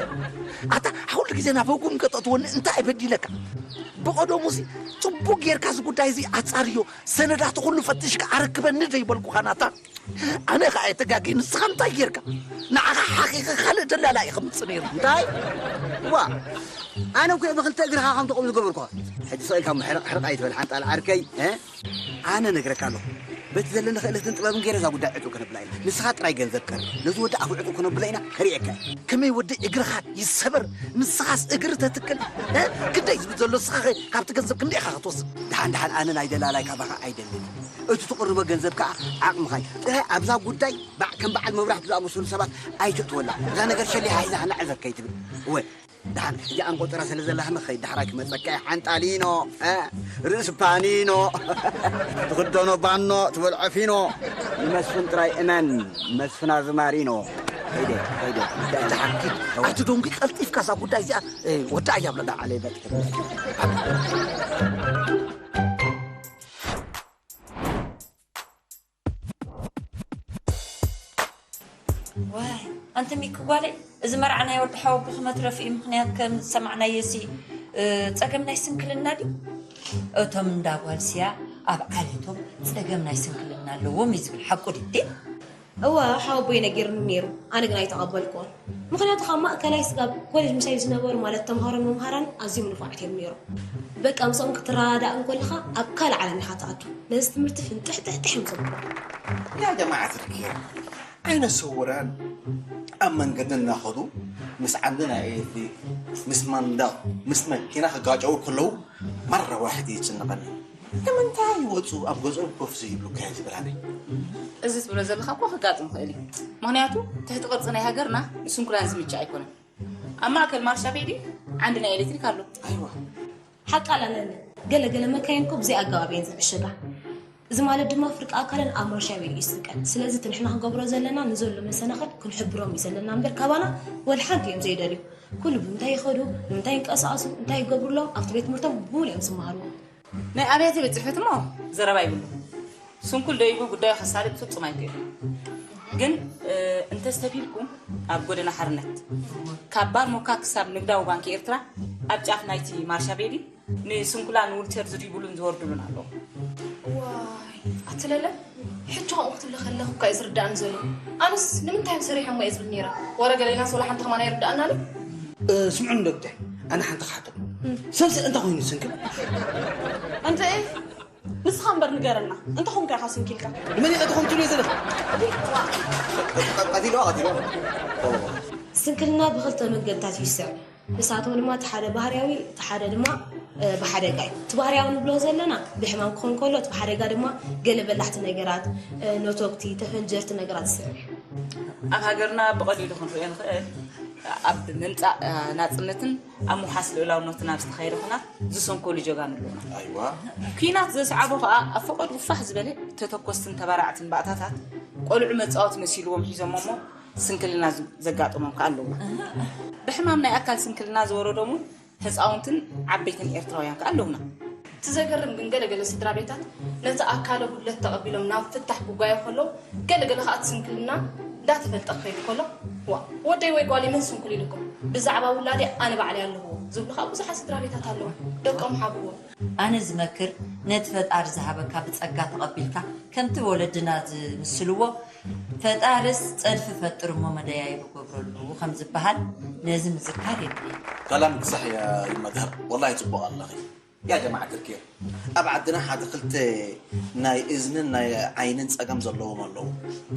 ኣታ ኩሉ ግዜ ናብ ህጉም ከጠእትወኒ እንታይ በዲለካ? ብቐደሙሲ ጽቡቕ ጌርካ እዚ ጉዳይ እዚ ኣጻርዮ፣ ሰነዳቱ ኩሉ ፈትሽካ ኣረክበኒ ዘይበልኩኻ ናታ። ኣነ ኸኣ እየ ተጋጊ፣ ንስኻ እንታይ ጌርካ? ንዓኻ ሓኺኸ ካልእ ደላላ እዩ ከምጽእ ነይሩ። እንታይ? ዋ፣ ኣነ እኮ እየ ብኽልተ እግርኻ ከም ትቆም ዝገበርኩኻ። ሕጂ ስቕ ኢልካ እሞ ሕርቕ ሕርቕ ኣይትበል ሓንጣል ዓርከይ፣ እ? ኣነ ነግረካ ኣለኹ። በቲ ዘለኒ ክእለትን ጥበብን ገይረ እዛ ጉዳይ ዕጹው ከነብላ ኢና። ንስኻ ጥራይ ገንዘብ ቀርብ። ነዚ ወዲ ኣፉ ዕጹው ከነብሎ ኢና፣ ከርእየካ እየ። ከመይ ወዲ እግርኻ ይሰበር፣ ንስኻስ እግሪ ተትክል? እ? ክንደይ ዝብል ዘሎ ንስኻ ኸ ካብቲ ገንዘብ ክንደይ ኢኻ ክትወስድ? ደሓን ደሓን፣ ኣነ ናይ ደላላይ ካባኻ ኣይደልን። እቲ ትቕርቦ ገንዘብ ከኣ ዓቕምኻ እዩ። ጥራይ ኣብዛ ጉዳይ ባዕ-፣ ከም በዓል መብራህቲ ዝኣመሰሉ ሰባት ኣይተእትወላ። እዛ ነገር ሸሊኻ ሒዛ ናዕዘር ከይትብል። እወ፣ ደሓን፣ ሕጂ ኣንቆጥራ ስለ ዘለኻ ንኸይድ፣ ዳሕራይ ክመጸካ እየ። ሓንጣሊኖ፣ እ፣ ርእሲ ፓኒኖ፣ ትኽደኖ ባኖ፣ ትበልዖ ፊኖ። ንመስፍን ጥራይ እመን፣ መስፍን ኣዝማሪኖ። ከይደ፣ ከይደ። እንታይ ኢለ? ሓቂ፣ ኣቲ ዶንጊ ቀልጢፍካ እዛ ጉዳይ እዚኣ፣ እ፣ ወዳእ እያ ብለና። ዓለይ በጥሕ። ዋይ፣ ኣንቲ ሚኪ ጓለይ፣ እዚ መርዓ ናይ ወዲ ሓወቦኺ መትረፊ እዩ። ምኽንያት ከም ዝሰማዕናዮሲ፣ እ፣ ጸገም ናይ ስንክልና ድዩ? እቶም እንዳ ጓልስያ ኣብ ዓሌቶም ጸገም ናይ ስንክልና ኣለዎም እዩ ዝብል። ሓቁ ድዩ? እወ፣ ሓወቦይ ነጊሩኒ ነይሩ። ኣነ ግን ኣይተቐበልኩዎን። ምኽንያቱ ካብ ማእከላይ ስጋብ ኮሌጅ ምሳይ ዝነበሩ፣ ማለት ተምሃሮን መምሃራን፣ ኣዝዮም ንፉዓት እዮም ነይሮም። በቃ ምስኦም ክትረዳዳእ እንከለኻ ኣብ ካልእ ዓለም ኢኻ ትኣቱ። ነዚ ትምህርቲ ፍንጥሕጥሕጥሕ እዮም ዘብልዎ። ያ ጀማዓት ልክር፣ ዓይነ ስውራን ኣብ መንገዲ እናኸዱ ምስ ዓንዲ ናይ ኤሌክትሪክ፣ ምስ መንደቕ፣ ምስ መኪና ክጋጨዉ ከለዉ ማራ ዋሕድ ይጭነቐኒ። ንምንታይ ይወፁ ኣብ ገዝኦም ኮፍ ዘይብሉ ካያ ዝብል ኣነ? እዚ ትብሎ ዘለኻ እኮ ከጋጥም ይኽእል እዩ። ምኽንያቱ ትሕቲ ቅርፂ ናይ ሃገርና ንስንኩላን ዝምችእ ኣይኮነን። ኣብ ማእከል ማርሻ ቤዲ ዓንዲ ናይ ኤሌክትሪክ ኣሎ። ኣይዋ። ሓቃ ኣለኒ። ገለ ገለ መካይን እኮ ብዘይ ኣገባብ እየን ዝዕሸጋ። እዚ ማለት ድማ ፍርቂ ኣካለን ኣብ ማርሻ ቤዲ ይስንቀን። ስለዚ እቲ ንሕና ክንገብሮ ዘለና ንዘሎ መሰናኽል ክንሕብሮም እዩ ዘለና እምበር ካባና ወላ ሓንቲ እዮም ዘይደልዩ። ኩሉ ብምንታይ ይኸዱ፣ ንምንታይ ይንቀሳቐሱ፣ እንታይ ይገብሩ ኣለዉ ኣብቲ ቤት ትምህርቶም ብምሉእ እዮም ዝመሃርዎ። ናይ ኣብያተ ቤት ጽሕፈት እሞ ዘረባ ይብሉ። ስንኩል ደይቡ ጉዳዩ ከሳልጥ ፍጹም ኣይክእልን። ግን፣ እ፣ እንተስተብሂልኩም ኣብ ጎደና ሓርነት ካብ ባር ሞካ ክሳብ ንግዳዊ ባንኪ ኤርትራ ኣብ ጫፍ ናይቲ ማርሻ ቤዲ ንስንኩላን ዊልቸር ዝድይቡሉን ዝወርዱሉን ኣለዉ። ዋይ፣ ኣቲ ለለ፣ ሕጂ ከምኡ ክትብሊ ከለኺ እኳ እዩ ዝርዳእኒ ዘሎ። ኣነስ ንምንታይ እዮም ሰሪሖም እየ ዝብል ነይረ። ወረ ገሌናስ ወላ ሓንቲ ከማን ኣይርዳእናን እዩ። እ፣ ስምዑኒ ዶክተር፣ ኣነ ሓንቲ ክሓተኩም። ሰብሲ እንታይ ኮይኑ ስንክል? እንተ ንስኻ እምበር ንገረና፣ እንታይ ኮንካ ኢኻ ስንኪልካ? ንመን ኢኻ ትኾን ትብሎ ዘለኻ? ቀቲልዋ፣ ቀቲልዋ። ስንክልና ብኽልተ መገድታት እዩ ዝስዕብ። ንሳቶም ድማ እቲ ሓደ ባህርያዊ፣ እቲ ሓደ ድማ፣ እ፣ ብሓደጋ እዩ። እቲ ባህርያዊ ንብሎ ዘለና ብሕማም ክኾን ከሎ፣ እቲ ብሓደጋ ድማ ገለ በላሕቲ ነገራት፣ እ፣ ነቶግቲ፣ ተፈንጀርቲ ነገራት ዝስዕብ እዩ። ኣብ ሃገርና ብቐሊሉ ክንሪኦ ንኽእል፣ ኣብ ምምጻእ፣ እ፣ ናጽነትን ኣብ ምውሓስ ልኡላውነትን ኣብ ዝተኻየደ ኲናት ዝሰንከሉ ጀጋኑ ኣለዉና። ኣይዋ። ኲናት ዘስዓቦ ከኣ ኣብ ፈቐድኡ ፋሕ ዝበለ ተተኮስትን ተባራዕትን ባእታታት ቆልዑ መጻወቲ መሲልዎም ሒዞሞ እሞ ስንክልና ዝ-፣ ዘጋጠሞም ከኣ ኣለዉ። ብሕማም ናይ ኣካል ስንክልና ዝወረዶም እውን ህጻውንትን ዓበይትን ኤርትራውያን ከኣ ኣለዉና። እቲ ዘገርም ግን ገለ ገለ ስድራ ቤታት ነቲ ኣካለ ጉድለት ተቐቢሎም ናብ ፍታሕ ክጓየዩ ከለዉ፣ ገለ ገለ ከኣ እቲ ስንክልና እንዳተፈልጠ ክኸይድ ከሎ፣ "ዋ፣ ወደይ ወይ ጓለይ መን ስንኩል ኢሉኩም? ብዛዕባ ውላደይ ኣነ ባዕለይ ኣለኹዎ" ዝብሉ ከኣ ብዙሓት ስድራ ቤታት ኣለዉ። ደቆም ሓብዎም። ኣነ ዝመክር፣ ነቲ ፈጣሪ ዝሃበካ ብጸጋ ተቐቢልካ፣ ከምቲ ወለድና ዝምስልዎ፣ "ፈጣርስ ጸድፊ ፈጥር እሞ መደያይቦ ገብረሉ" ከም ዝበሃል፣ ነዚ ምዝካር የድሊ። ከላም ብዛሕ እያ ይመድሃር። ወላሂ ጽቡቕ ኣለኺ። ያ ጀማዓት ልክር፣ ኣብ ዓድና ሓደ ክልተ ናይ እዝንን ናይ ዓይንን ጸገም ዘለዎም ኣለዉ።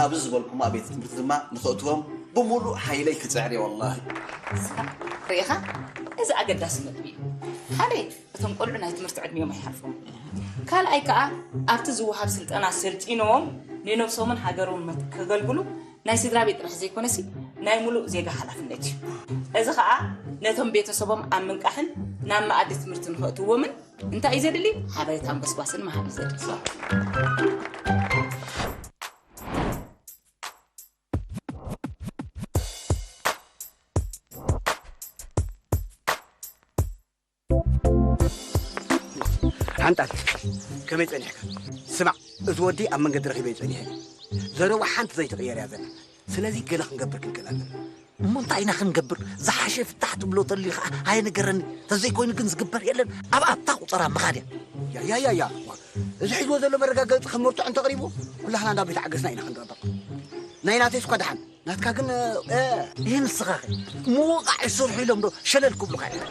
ኣብዚ ዝበልኩማ ቤት ትምህርቲ ድማ ንኽእትዎም ብምሉእ ሓይለይ ክጽዕር እየ ወላሂ። ርኢኻ? እዚ ኣገዳሲ ነጥቢ እዩ። ሓደ፣ እቶም ቆልዑ ናይ ትምህርቲ ዕድሚኦም ኣይሓልፎም። ካልኣይ ከኣ፣ ኣብቲ ዝወሃብ ስልጠና ሰልጢኖም ንነብሶምን ሃገሮምን ከገልግሉ ናይ ስድራ ቤት ጥራሕ ዘይኮነሲ፣ ናይ ሙሉእ ዜጋ ሓላፍነት እዩ። እዚ ኸኣ ነቶም ቤተሰቦም ኣብ ምንቃሕን ናብ መኣዲ ትምህርቲ ንኸእትዎምን እንታይ እዩ ዘድሊ? ሓበሬታን ጎስጓስን ምሃብ እዩ ዘድሊ። ሓንጣል፣ ከመይ ጸኒሕካ? ስማዕ፣ እዚ ወዲ ኣብ መንገዲ ረኺበዮ ጸኒሐ። ዘረባ ሓንቲ ዘይትቕየር እያ ዘላ። ስለዚ ገለ ክንገብር ክንክእል ኣለና። እሞ እንታይ ኢና ክንገብር? ዝሓሸ ፍታሕ ትብሎ ተልዩ ኸዓ ኣየንገረኒ። ተዘይኮይኑ ግን ዝግበር የለን። ኣብ ኣብታ ቁጸራ ምኻድ እያ። ያ ያ ያ ያ። እዚ ሒዝዎ ዘሎ መረጋገጺ ከም መርትዖ እንተቕሪቡ፣ ኩላህና እንዳ ቤት ዓገስና ኢና ክንጥቕጥቕ። ናይ ናተይስ እኳ ደሓን። ናትካ ግን እ፣ ይህ ንስኻ ኸ ምውቃዕ ይሰርሑ ኢሎም ዶ ሸለል ክብሉኻ እዮም?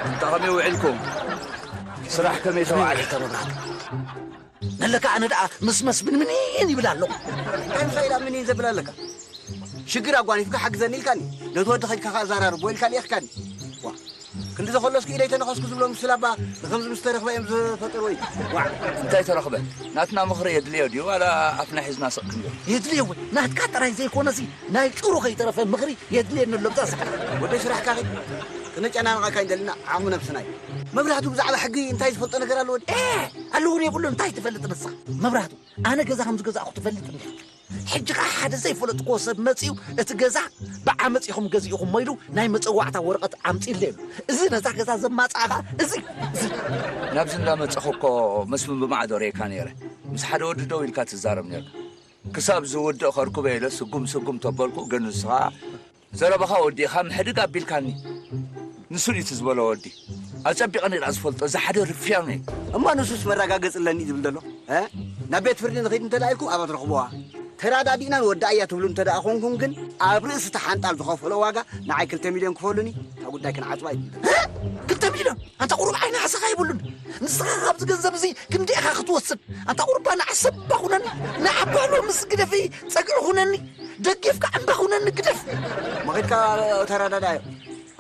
እንታ ከመይ ውዒልኩም? ስራሕ ከመይ ተባዕለ? ተመብራቱ ነለካ ኣነ ደኣ ምስመስ ምን ምንን ይብል ኣለኹ። እንታይ ምሳ ኢላ ምን ዘብል ኣለካ? ሽግር ኣጓኒፍካ ሓግዘኒ ኢልካኒ፣ ነቲ ወዲ ኸድካ ከኣ ዘራርቦ ኢልካ ልኢኽካኒ። ዋ፣ ክንዲ ዘኸለስኩ ኢደይ ተነኸስኩ ዝብሎ ምስል ኣባ ንኸምዚ ምስ ተረኽበ እዮም ዝፈጠርዎ እዩ። ዋ፣ እንታይ ተረኽበ? ናትና ምኽሪ የድልዮ ድዩ ዋላ ኣፍና ሒዝና ስቕ ክንብል? የድልዮ ወይ ናትካ ጥራይ ዘይኮነሲ ናይ ጭሩ ከይተረፈ ምኽሪ የድልየኒ ኣሎ ብዛ ሰዓት። ወደይ ስራሕካ ኺድ፣ ክነጨናንቐካ ኣይንደልና ዓቕሚ ነብስና እዩ። መብራህቱ ብዛዕባ ሕጊ እንታይ ዝፈልጦ ነገር ኣለዎ? ኣለውን የብሉን እንታይ ትፈልጥ ንስኻ? መብራህቱ ኣነ ገዛ ከም ዝገዛእኹ ትፈልጥ እንዲኻ። ሕጂ ኸዓ ሓደ ዘይፈለጥክዎ ሰብ መጺኡ እቲ ገዛ ብዓመፅ ኢኹም ገዚእኹሞ ኢሉ ናይ መፀዋዕታ ወረቐት ኣምፂእለይ ኣሎ። እዚ ነዛ ገዛ ዘማፅኣ ኸዓ እዚ እዚ ናብዚ እንዳመፀኹ እኮ መስፍን ብማዕዶ ሬካ ነይረ። ምስ ሓደ ወዲ ደው ኢልካ ትዛረብ ነይርካ። ክሳብ ዝውድእ ከርክቦ ኢለ ስጉም ስጉም ተበልኩ፣ ግን ንስኻ ዘረባኻ ወዲእኻ ምሕድግ ኣቢልካኒ። ንሱ ድዩ እቲ ዝበሎ ወዲ? ኣጸቢቐ ነይራ ዝፈልጦ፣ እዚ ሓደ ርፍያም እዩ። እሞ ንሱስ መረጋገጺ ኣለኒ ዝብል ዘሎ? እ? ናብ ቤት ፍርዲ ንኺድ እንተ ደኣ ኢልኩም ኣብኣ ትረኽብዋ። ተረዳዲእና ንወድኣያ ትብሉ እንተ ደኣ ኾንኩም ግን ኣብ ርእሲ እቲ ሓንጣል ዝኸፈሎ ዋጋ ንዓይ ክልተ ሚልዮን ክፈሉኒ፣ እታ ጉዳይ ክንዓጽዋ እዩ ዝብል ዘሎ። ክልተ ሚልዮን? ኣንታ ቁሩብ ዓይኒ ዓሰኻ የብሉን። ንስኻ ካብዚ ገንዘብ እዚ ክንደይ ኢኻ ክትወስድ? ኣንታ ቁሩብ ባና ዓሰባ ኩነኒ፣ ንዓባሎ ምስ ግደፈይ ጸግዒ ኩነኒ፣ ደጊፍካ እምባ ኩነኒ ግደፍ። መኺድካ ተረዳዳዮ።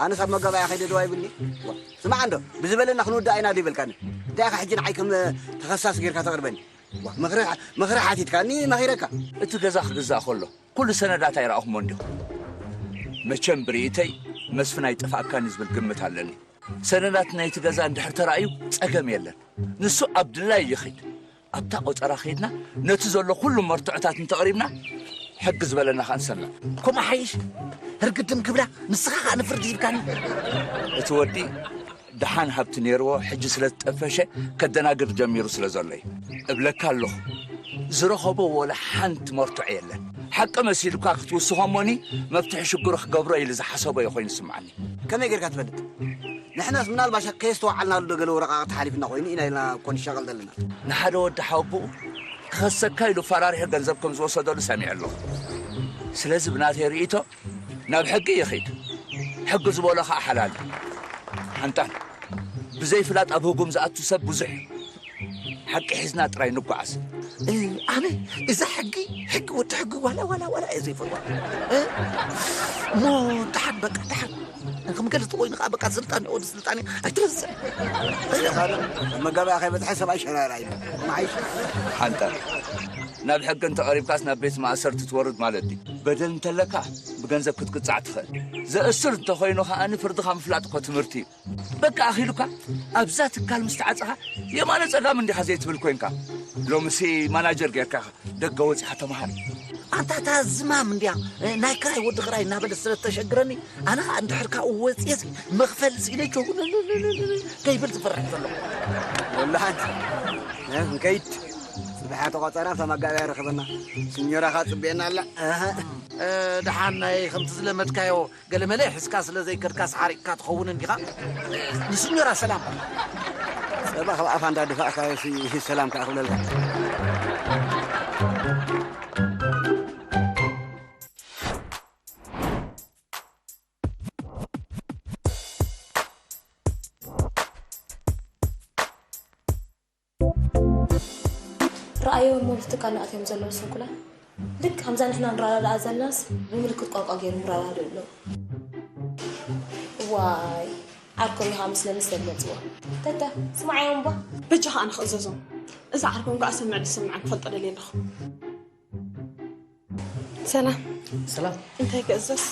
ኣነስ ኣብ መጋባእያ ከይደ ደዋ ይብልኒ። ዋ፣ ስማዕ እንዶ፣ ብዝበለና ክንውዳእ ኢና ዶ ይበልካኒ? እንታይ ኢኻ ሕጂ ንዓይ ከም ተኸሳሲ ጌርካ ተቕርበኒ? ዋ፣ ምኽሪ ምኽሪ ሓቲትካኒ መኺረካ። እቲ ገዛ ክግዛእ ከሎ ኩሉ ሰነዳት ኣይረኣኹሞ እንዲኹ። መቸም ብርእይተይ መስፍን ኣይጠፍኣካን እዩ ዝብል ግምት ኣለኒ። ሰነዳት ናይቲ ገዛ እንድሕር ተራእዩ ጸገም የለን። ንሱ ኣብ ድላይ ይኺድ። ኣብታ ቆጸራ ኸይድና ነቲ ዘሎ ኩሉ መርትዖታት እንተቕሪብና ሕጊ ዝበለና ኸኣ ንሰምዕ። ከምኡ ሓይሽ ህርግድም ክብላ ንስኻ ኸኣ ንፍርዲ ሂብካኒ። እቲ ወዲ ደሓን ሃብቲ ነይርዎ፣ ሕጂ ስለ ዝጠፈሸ ከደናግር ጀሚሩ ስለ ዘሎ እዩ። እብለካ ኣለኹ፣ ዝረኸቦ ወላ ሓንቲ መርትዖ የለን። ሓቂ መሲሉካ ክትውስኾ እሞኒ መፍትሒ ሽግሩ ክገብሮ ኢሉ ዝሓሰቦ እዩ ኮይኑ ዝስምዓኒ። ከመይ ጌርካ ትፈልጥ? ንሕናስ ምናልባሽ ከየስተውዓልናሉ ዶ ገለ ወረቓቕቲ ሓሊፍና ኮይኑ ኢና ኢልና እኮ ንሻቐል ዘለና። ንሓደ ወዲ ሓወቦኡ ክኸሰካ ኢሉ ኣፈራሪሑ ገንዘብ ከም ዝወሰደሉ ሰሚዐ ኣለኹ። ስለዚ ብናተይ ርእይቶ ናብ ሕጊ ይኺድ። ሕጊ ዝበሎ ኸዓ ሓላል እዩ። ሓንጣል ብዘይ ፍላጥ ኣብ ህጉም ዝኣቱ ሰብ ብዙሕ እዩ። ሓቂ ሒዝና ጥራይ ንጓዓዝ። ኣነ እዛ ሕጊ ሕጊ ወዲ ሕጊ ዋላ ዋላ ዋላ እየ ዘይፈልዋ። እሞ ደሓን በቃ ደሓን ከም ገለ ተኮይኑ ከዓ በቃ ስልጣን ወዲ ስልጣን ኣይትረስዕ። መጋባእያ ከይበፅሐ ሰብኣይ ሸራራ እዩ። መዓይሽ ሓንጣል ናብ ሕጊ እንተቐሪብካስ ናብ ቤት ማእሰርቲ ትወርድ ማለት ድዩ? በደል እንተለካ ብገንዘብ ክትቅፃዕ ትኽእል። ዘእስር እንተኾይኑ ከዓኒ ፍርድኻ ምፍላጥ እኮ ትምህርቲ እዩ። በቃ ኣኺሉካ ኣብዛ ትካል ምስ ተዓፀኻ የማነ ፀጋም እንዲኻ ዘይትብል ኮይንካ። ሎምሲ ማናጀር ጌርካ ኢኻ ደገ ወፂኻ ተምሃር። ኣንታ እታ ዝማም እንድያ ናይ ክራይ ወዲ ክራይ እናበለት ስለ ተሸግረኒ ኣነ ኸዓ እንድሕር ካብኡ ወፅየሲ መኽፈሊ ስኢነ ጆጉ ከይብል ዝፈርሕ ዘሎ። ወላሓት እንከይድ ጽባሕ ተቆጸራ ኣብታ መጋበያ ረኸበና። ስኞራኻ ጽብየና ኣላ። ኣሃ። ደሓን ናይ ከምቲ ዝለመድካዮ ገለመለ ሒዝካ ስለ ዘይከድካስ ሓሪቕካ ትኸውን እንዲኻ። ንስኞራ ሰላም በል። ጸባ ካብ ኣፋ እንዳደፋእካዮሲ ሰላም ከኣ ክብለልካ። ረኣዮ እሞ ብትካልና ኣትዮም ዘለዉ ስንኩላን ልክዕ ከምዛ ንሕና ንረዳድኣ ዘለናስ ብምልክት ቋንቋ ገይሮም ይረዳድኡ ኣለዉ። ዋይ ዓርኮም ኢኻ ምስለኒ ሰብ መፅዋ። ተተ ስምዓዮም እባ። በጃኻ ኣነ ክእዘዞም። እዛ ዓርኮም ከኣ ሰምዕ ድሰምዐን ክፈልጦ ደልየ ኣለኹ። ሰላም። ሰላም። እንታይ ክእዘዝ?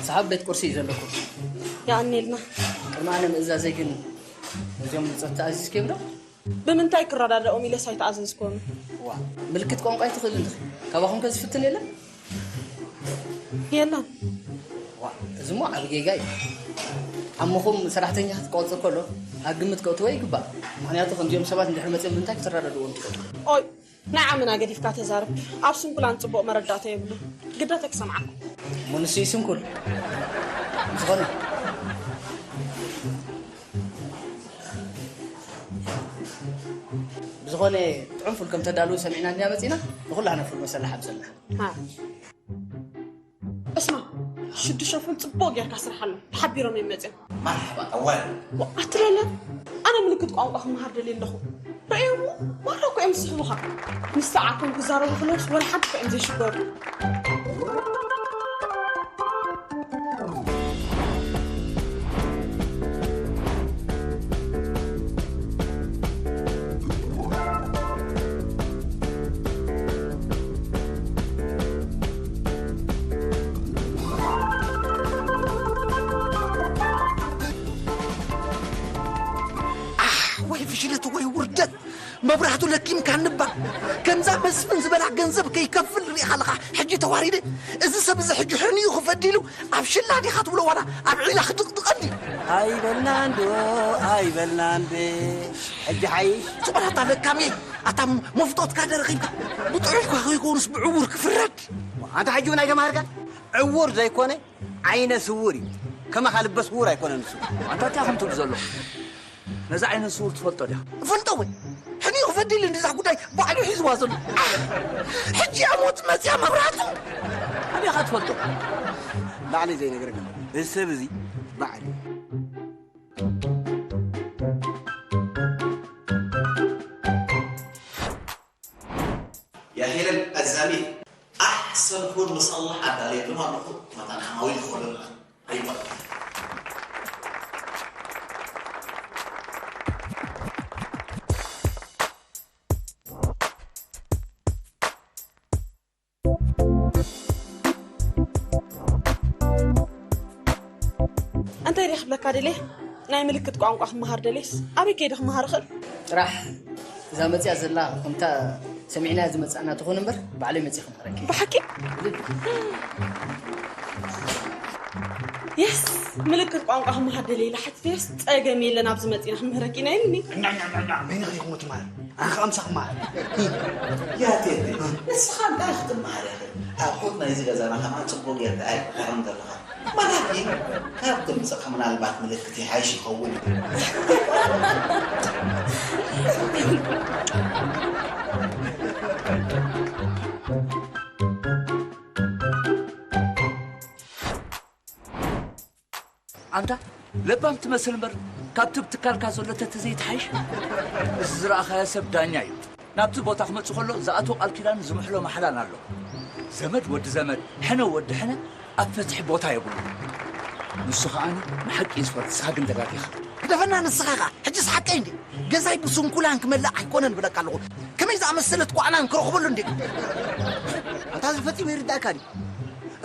ሰሓብ ቤት ቁርሲ እዩ ዘለኩም። የቐንየልና። ቅድሚ ኣነ ምእዛዘይ ግን እዚኦም ብጾት ተኣዚዝክዮም ዶ? ብምንታይ ክረዳድኦም ኢለስ ኣይተኣዘዝኩዎምን። ዋ፣ ምልክት ቋንቋ ኣይትኽእልን ዲኺ? ካባኹም ከ ዝፍትን የለን? የለን። ዋ፣ እዚ እሞ ዓቢ ጌጋ እዩ። ዓምኹም ሰራሕተኛ ክትቆጽር ከሎ ኣብ ግምት ከእትዎ ይግባእ። ምኽንያቱ ከምዚኦም ሰባት እንድሕር መጺኦም ብምንታይ ክትረዳድእዎም ትኽእሉ? ኦይ፣ ንዓምና ገዲፍካ ተዛርብ። ኣብ ስንኩላን ጽቡቕ መረዳእታ የብሉን። ግደተ ክሰምዓኩም። እሞ ንሱ እዩ ስንኩል። ዝኾነ ብዝኾነ ጥዑም ፉል ከም ተዳልዉ ሰሚዕና እንዲና መጺና፣ ንኹላህና ፉል መሰላ ሓብሰልና። ሃ። እስማ፣ ሽዱሽተ ፉል ጽቡቕ ጌርካ ስርሓሎም። ተሓቢሮም እዮም መጺኦም። መርሓባ፣ ኣዋል። ዋ፣ ኣትለለ። ኣነ ምልክት ቋንቋ ክመሃር ደልየ ኣለኹ። ርእዮም፣ ዋላ እኮ እዮም ዝስሕቡኻ። ምስ ሰዓቶም ክዛረቡ ከለውስ ወላ ሓንቲ እኮ እዮም ዘይሽገሩ። ኣሕ፣ ወይ ፍሽለት ወይ ውርደት! መብራህቱ ለኪምካ ንባ። ከምዛ መስፍን ዝበላ ገንዘብ ከይከፍል ርኢኻ ኣለኻ። ሕጂ ተዋሪደ። እዚ ሰብ እዚ ሕጂ ሕንዩ ክፈዲሉ ኣብ ሽላ ዲኻ ትብሎ ዋላ ኣብ ዒላ ክድቕድቐኒ? ኣይበልናን ዶ፣ ኣይበልናን ዶ። ሕጂ ሓይሽ። ጽቡራታ ለካምየ። ኣታ መፍጦትካ ደረኺብካ። ብጥዑይ እኳ ከይኮኑስ ብዕውር ክፍረድ። ኣንታ ሕጂ እውን ኣይተማሃርካን? ዕውር ዘይኮነ ዓይነ ስውር እዩ። ከማኻ ልበ ስውር ኣይኮነን ንሱ። ኣንታ እንታይ ከም ትብሉ ዘለኹም? ነዚ ዓይነ ስውር ትፈልጦ ዲኻ? እፈልጦ ወይ? ሕኒኡ ክፈዲል እንድዛ ጉዳይ ባዕሉ ሒዝዋ ዘሎ። ኣህ! ሕጂ እያ ሞት መጽያ መብራህቱ። ኣበይ ኢኻ ትፈልጦ? ላዕሊ ዘይነግረካ። እዚ ሰብ እዚ ባዕሉ። يا هيلن الزميل، أحسن فول مصلح على اليوم الأخر، ما تنحموا يدخلوا لنا. أيوة. እንታይ ደይ ክብለካ ደልየ? ናይ ምልክት ቋንቋ ክመሃር ደልየስ ኣበይ ከይደ ክመሃር እኽእል? ጥራሕ እዛ መጽያ ዘላ ከምታ ሰሚዕናያ ዝመጻእና ትኹን እምበር ባዕለይ መጽየ ክመሃረኪ። ብሓቂ? የስ! ምልክት ቋንቋ ክመሃር ደልየ ኢለ ሓቲተዮስ ጸገም የለን ኣብዚ መጺና ክንምህረኪ ኢና ኢሉኒ። እና እና እና እና መይንኺ ኹም ትመሃር? ኣነ ኸኣ ምሳኺ መሃር። ያቴ ንስኻ እንታይ ክትመሃር ኢኻ? ኣቑሑት ናይዚ ገዛና ከማን ጽቡቕ ጌርካ ኣይትመሃርን ዘለኻ። ማለትኒ ካብ ድምጽኻ ምናልባት ምልክት ይሓይሽ ይኸውን። ኣንታ ለባም ትመስል እምበር ካብቲ ኣብ ትካልካ ዘሎ ተተዘይትሓይሽ። እዚ ዝረኣኻዮ ሰብ ዳኛ እዩ። ናብቲ ቦታ ክመጽእ ከሎ ዝኣትዎ ቃል ኪዳን ዝምሕሎ ማሕላን ኣሎ። ዘመድ ወዲ ዘመድ፣ ሕነ ወዲ ሕነ ኣብ ፍትሒ ቦታ የብሉ። ንሱ ከኣ ንሓቂ እዩ ዝፈርድ፣ ንስኻ ግን ተጋጊኻ። ግደፈና ንስኻ ኢኻ፣ ሕጅስ ሓቀይ እንዴ? ገዛይ ብስንኩላን ክመልእ ኣይኮነን ብለካ ኣለኹ። ከመይ ዝኣመሰለት ኳዕናን ክረኽበሉ እንዴ? ኣንታ እዚ ፈጺሙ ይርዳእካ ድዩ?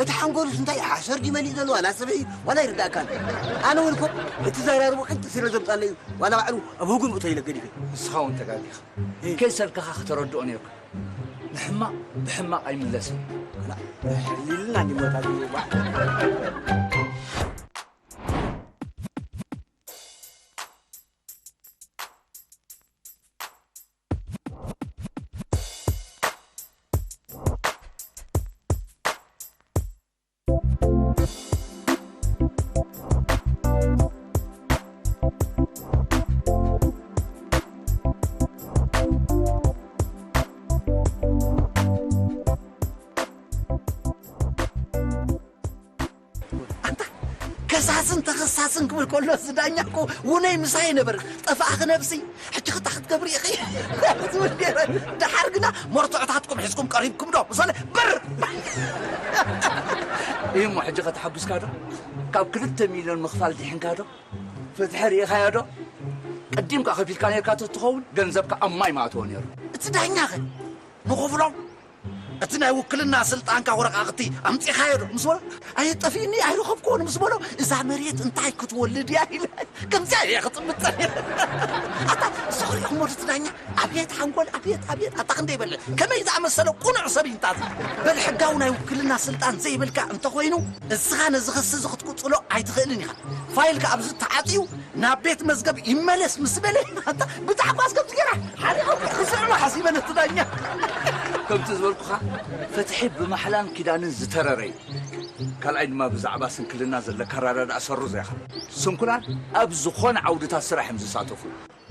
እቲ ሓንጎሉስ እንታይ ሓሸር ድዩ መሊኡ ዘሎ ዋላ ሰብዒ ዋላ ይርዳእካ ኣሎ። ኣነ እውን እኮ እቲ ዘራርቡ ዕንቂ ስለ ዘምጻለይ እዩ ዋላ ባዕሉ ኣብ ህጉም እቶ ኢለ ገዲፈ። ንስኻ እውን ተጋጊኻ። እህ። ከይሰልከኻ ከተረድኦ ነይርካ። ንሕማቕ ብሕማቕ ኣይምለስን። ዋላ ሕሊልና እንዲሞታ ዝግባእ። ኣንታ ከሳስን ተኸሳስን ክብል ከሎ፣ እዚ ዳኛ እኮ ውነይ ምሳይ ነበር። "ጠፋእኺ ነብሲ፣ ሕጂ ኸታ ክትገብሪ ኢኺ?" ዝብል ነይረ። ደሓር ግና፣ "መርትዖታትኩም ሒዝኩም ቀሪብኩም ዶ?" ምስ በለ፣ ብር! እዩ እሞ፣ ሕጂ ኸ ተሓጒስካ ዶ? ካብ ክልተ ሚልዮን ምኽፋል ዲሒንካ ዶ? ፍትሒ ርኢኻዮ ዶ? ቀዲምካ ከፊልካ ነርካ ተትኸውን፣ ገንዘብካ ኣብ ማይ ምኣተወ ነይሩ። እቲ ዳኛ ኸ ንኽፍሎም? እቲ ናይ ውክልና ስልጣንካ ወረቓቕቲ ኣምጺኻዮ ዶ ምስ በሎ፣ ኣየጠፊእኒ ኣይረኸብክዎን ምስ በሎ፣ እዛ መሬት እንታይ ክትወልድ እያ ኢለ ከምዚኣ እየ ክጥምት ጸኒሐ። ኣታ እሱ ክሪእኹም ወዲ ዳኛ ኣብየት ሓንጎል ኣብየት ኣብየት ኣታ ክንደይ በለ ከመይ ዝኣመሰለ ቁኑዕ ሰብ እዩ እንታዚ። በል ሕጋዊ ናይ ውክልና ስልጣን ዘይብልካ እንተኾይኑ እስኻ ነዚ ክሲ እዚ ክትቅጽሎ ኣይትኽእልን ኢኻ። ፋይልካ ኣብዚ ተዓጽዩ ናብ ቤት መዝገብ ይመለስ ምስ በለ ኣታ ብታሕጓስ ከምዚ ገይራ ሓሪቐ ክስዕማ ሓሲበ ነቲ ዳኛ። ከምቲ ዝበልኩኻ ፍትሒ ብማሕላን ኪዳንን ዝተረረ እዩ። ካልኣይ ድማ ብዛዕባ ስንክልና ዘለካ ኣረዳድኣ ሰሩ ዘይኻ። ስንኩላን ኣብ ዝኾነ ዓውድታት ስራሕ እዮም ዝሳተፉ።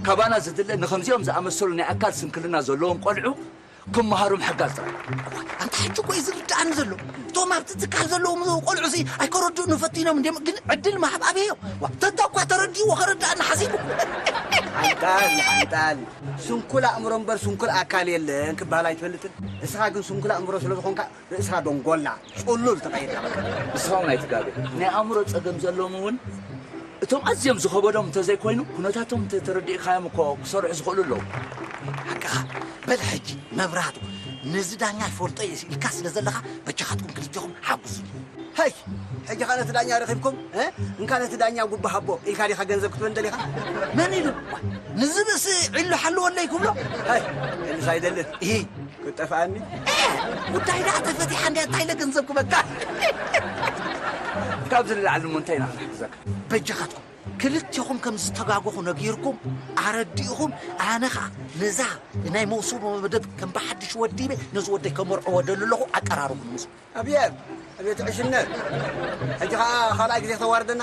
ካባና ዝድለ ንኸምዚኦም ዝኣመሰሉ ናይ ኣካል ስንክልና ዘለዎም ቆልዑ ክመሃሩ ምሕጋዝ ጥራይ። ኣንታ ሕጂ እኮ እዩ ዝርድኣኒ ዘሎ። እቶም ኣብቲ ትካል ዘለዉ ቆልዑ ሲ ኣይከረድኡኒ ፈቲኖም እንድዮም ግን ዕድል ምሃብ ኣብየዮ። ዋ ተታ እኳ ተረዲእዎ ከረድኣኒ ሓሲቡ። ሓንጣል ሓንጣል ስንኩል ኣእምሮ እምበር ስንኩል ኣካል የለን ክበሃል ኣይትፈልጥን። እስኻ ግን ስንኩል ኣእምሮ ስለ ዝኾንካ ርእስኻ ደንጎላ ጹሉል ተቐይርካ በቃ። ንስኻ እውን ኣይትጋገ። ናይ ኣእምሮ ጸገም ዘለዎም እውን እቶም ኣዝዮም ዝኸበዶም እንተዘይኮይኑ ኩነታቶም እንተተረዲእካዮም እኮ ክሰርሑ ዝኽእሉ ኣለዉ። ሓቅኻ በል ሕጂ መብራህቱ ነዚ ዳኛ ይፈልጦ እየ ኢልካ ስለ ዘለኻ በጃኻትኩም ክልቴኹም ሓጉሱኒ። ሀይ ሕጂ ኸ ነቲ ዳኛ ረኺብኩም እ? እንካ ነቲ ዳኛ ጉባ ሃቦ ኢልካ ዲኻ ገንዘብ ክትበል ደሊኻ? መን ኢሉ? ንዝብእሲ ዒሉ ሓልወለይ ክብሎ? ሀይ ዕልስ ኣይደልን። እሂ ክጠፍኣኒ ጉዳይ ደኣ ተፈቲሓ እንድያ እንታይ ኢለ ገንዘብ ክበካ ካብዚ ንላዕሊ እሞ እንታይ ኢና ክንሕግዘካ በጃኻትኩም ክልቴኹም ከም ዝተጋገኹ ነጊርኩም ኣረዲእኹም ኣነ ኸዓ ነዛ ናይ መውስቦ መደብ ከም ብሓድሽ ወዲበ ነዚ ወደይ ከመርዕዎ ደሊ ኣለኹ ኣቀራርቡኒ ምስ ኣብየት ኣብየት ዕሽነት ሕጂ ኸዓ ካልኣይ ግዜ ክተዋርደና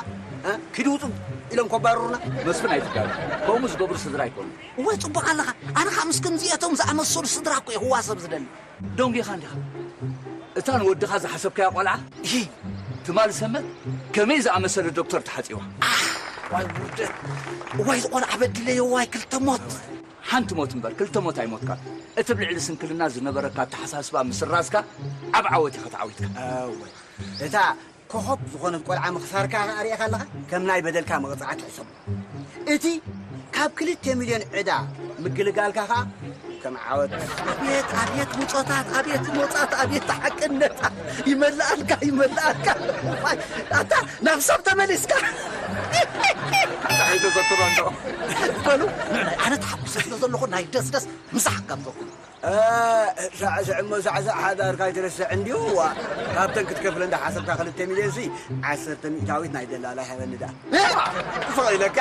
እ? ኪዱ ውፁ ኢሎም ከባርሩና መስፍን ኣይትጋገ ከምኡ ዝገብሩ ስድራ ኣይኮኑ እዋይ ጽቡቕ ኣለኻ ኣነ ኸዓ ምስ ከምዚኣቶም ዝኣመሰሉ ስድራ እኮ እየ ክዋሰብ ዝደሊ ደንጊኻ እንዲኻ እታ ንወድኻ ዝሓሰብካያ ቆልዓ እሂ ትማል ሰንበት ከመይ ዝኣመሰለ ዶክተር ተሓፂዋ ዋይ ውርደት እዋይ ዝቆልዓ በዲለዮ ዋይ ክልተ ሞት ሓንቲ ሞት እምበር ክልተ ሞት ኣይሞትካን እቲ ብልዕሊ ስንክልና ዝነበረካ ኣተሓሳስባ ምስራዝካ ዓብ ዓወት ኢኻ ተዓዊትካ እወ እታ ኮኾብ ዝኾነት ቆልዓ ምኽሳርካ ኸኣ ርኢኻ ኣለኻ ከም ናይ በደልካ መቕጻዕቲ ሕሰቦ። እቲ ካብ ክልተ ሚልዮን ዕዳ ምግልጋልካ ኸኣ ከም ዓወት። ኣቤት ኣቤት ምጾታት ኣቤት ሞጻት ኣቤት ሓቅነት ይመልኣልካ ይመልኣልካ። ዋይ ኣታ ናብ ሰብ ተመሊስካ። እንታይ ተዘክሮ እንዶ በሉ ንዕናይ ኣነ ተሓጒሰ ስለ ዘለኹ ናይ ደስደስ ምሳሕ ጋብዘኩም። ሳዕስዕ እሞ ሳዕስዕ ሓዳርካ ኣይትረስዕ እንድዩ ዋ ካብተን ክትከፍለ እንዳሓሰብካ ክልተ ሚልዮን ሲ ዓሰርተ ሚእታዊት ናይ ደላላ ሃበኒ ደኣ ንስኻ ኢለካ